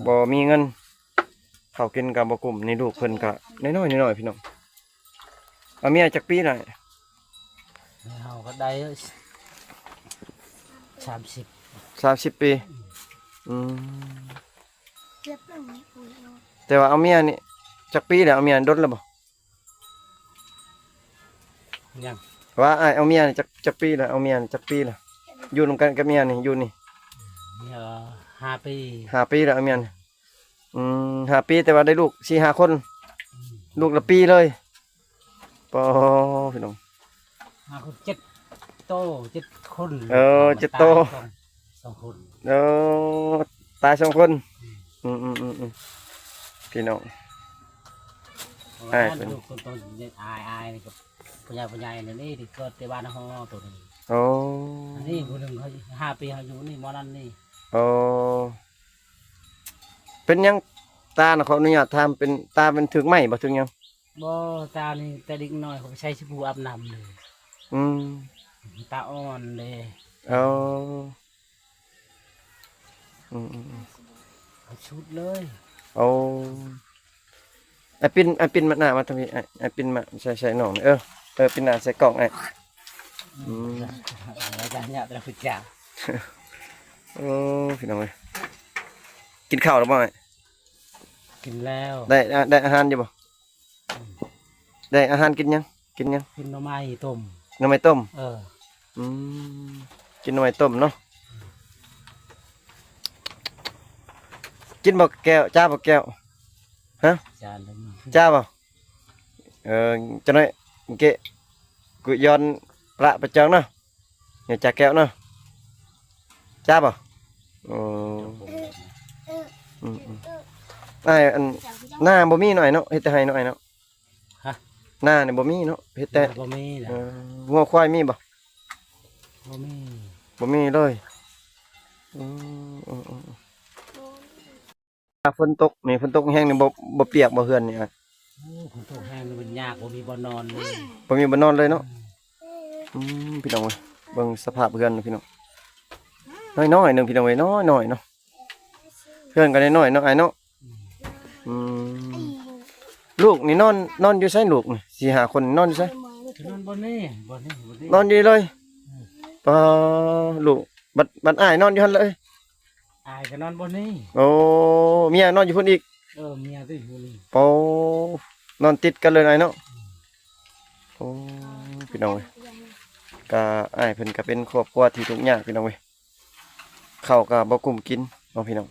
ບໍ່ມີເງິນ ເຂົ້າກິນກໍບໍ່ກຸ້ມ. ນີ້ລູກເພິ່ນກໍນ້ອຍໆ ນ້ອຍໆ ພີ່ນ້ອງ. ເອົາເມຍຈັກປີແລ້ວ? ເຮົາກໍໄດ້ສາມສິບ ສາມສິບປີ. ອືມ ແຕ່ວ່າເອົາເມຍນີ້ຈັກປີແລ້ວ? ເອົາເມຍດົນແລ້ວບໍ່? ຍັງ ວ່າອ້າຍເອົາເມຍນີ້ຈັກ ຈັກປີແລ້ວ? ເອົາເມຍນີ້ຈັກປີແລ້ວ? ຢູ່ນຳກັນກັບເມຍນີ້ ຢູ່ນີ້ ເມຍຫ້າປີ ຫ້າປີແລ້ວ ເອົາເມຍນີ້. ອືມ ຫ້າປີ ແຕ່ວ່າໄດ້ລູກສີ່ຫ້າຄົນ ອືມ ລູກລະປີເລີຍ. ປາ ພີ່ນ້ອງ ຫ້າຄົນ ເຈັດໂຕ ເຈັດຄົນ. ເອີ ເຈັດໂຕ ຕາຍສອງ ສອງຄົນ. ເອີ ຕາຍສອງຄົນ. ອືມ ອືມໆໆໆ ພີ່ນ້ອງ ອ້າຍເພິ່ນ ລູກຄົນໂຕ ອ້າຍໆ ນີ້ກໍຜູ້ໃຫຍ່ ຜູ້ໃຫຍ່ນີ້ ນີ້ທີ່ເກີດແຕ່ບ້ານຮໍໂຕນີ້. ໂອ້ ອັນນີ້ຜູ້ໜຶ່ງເຂົາຫ້າປີ ເຮົາຢູ່ນີ້ ໝໍນັ້ນນີ້. ໂອ້ ເປັນຫຍັງຕານະ? ຂໍອະນຸຍາດຖາມ ເປັນ ຕາເປັນຖືກໄມ້ບໍ່ ຖືກຫຍັງ? ບໍ່ ຕານີ້ແຕ່ເດັກນ້ອຍເຂົາໄປໃສ່ສະບູອາບນ້ຳເລີຍ. ອືມ ຕາອ່ອນເດ້. ເອົາ ອືມໆໆ ເອົາຊຸດເລີຍ. ໂອ້ ອ້າຍປິ່ນ ອ້າຍປິ່ນມາໜ້າມາທາງນີ້ ອ້າຍ ອ້າຍປິ່ນມາໃສ່ ໃສ່ນ້ອງນີ້. ເອີ ເອີ ປິ່ນໜ້າໃສ່ກ້ອງອ້າຍ. ອືມ ອືມ ໂອ້ ພີ່ນ້ອງເອີຍ ກິນເຂົ້າແລ້ວບໍ່ອ້າຍ? ກິນແລ້ວ. ໄດ້ ໄດ້ອາຫານຢູ່ບໍ່? ອືມ ໄດ້ອາຫານກິນຫຍັງ? ກິນຫຍັງ? ກິນໜໍ່ໄມ້ຕົ້ມ. ໜໍ່ໄມ້ຕົ້ມ? ເອີ ອືມ ກິນໜໍ່ໄມ້ຕົ້ມເນາະ. ກິນບໍ່ແກ້ວ? ຈ້າບໍ່ແກ້ວ? ຮະ? ຈ້າແລ້ວ. ຈ້າບໍ່? ເອີ ຈັກໜ້ອຍ ເກະ ກຸຍອນປະປະຈອງເນາະ. ເຮັດຈາແກ້ວເນາະ ຈ້າບໍ່? ໂອ້ ອືມໆ ອ້າຍ ອັນ ນາບໍ່ມີເນາະອ້າຍເນາະ ເຮັດແຕ່ໄຮ່ເນາະອ້າຍເນາະ. ຮະ? ນານີ້ບໍ່ມີເນາະ ເຮັດແຕ່ ນາບໍ່ມີນະ. ເອີ ງົວຄວາຍມີບໍ່? ບໍ່ມີ ບໍ່ມີເລີຍ. ອືມ ອືມໆ ຝົນຕົກນີ້ ຝົນຕົກແຮງນີ້ ບໍ່ ບໍ່ປຽກບໍ່ເຮືອນນີ້? ໂອ້ ຝົນຕົກແຮງນີ້ມັນຍາກ ບໍ່ມີບ່ອນນອນເລີຍ ບໍ່ມີບ່ອນນອນເລີຍເນາະ. ອືມ ອືມ ພີ່ນ້ອງເອີຍ ເບິ່ງສະພາບເຮືອນພີ່ນ້ອງ ນ້ອຍໆ ໜຶ່ງພີ່ນ້ອງເອີຍ ນ້ອຍໆ ເນາະ. ເຮືອນກໍນ້ອຍໆ ເນາະອ້າຍເນາະ. ອືມ ອືມ ລູກນີ້ນອນ ນອນຢູ່ໃສລູກນີ້ ສີ່ຫ້າຄົນ ນອນຢູ່ໃສ? ນອນບ່ອນນີ້ ບ່ອນນີ້ ບ່ອນນີ້ ນອນຢູ່ນີ້ເລີຍ. ອືມ ປາ ລູກ ບັດ ບັດອ້າຍນອນຢູ່ຫັ້ນເລີຍ. ອ້າຍກໍນອນບ່ອນນີ້. ໂອ້ ເມຍນອນຢູ່ພຸ້ນອີກ? ເອີ ເມຍຕິຢູ່ນີ້. ໂອ້ ນອນຕິດກັນເລີຍອ້າຍເນາະ. ໂອ້ ພີ່ນ້ອງເອີຍ ກະອ້າຍເພິ່ນກະເປັນຄອບຄົວທີ່ທຸກຍາກພີ່ນ້ອງເອີຍ ເຂົ້າກະບໍ່ກຸ້ມກິນເນາະພີ່ນ້ອງ.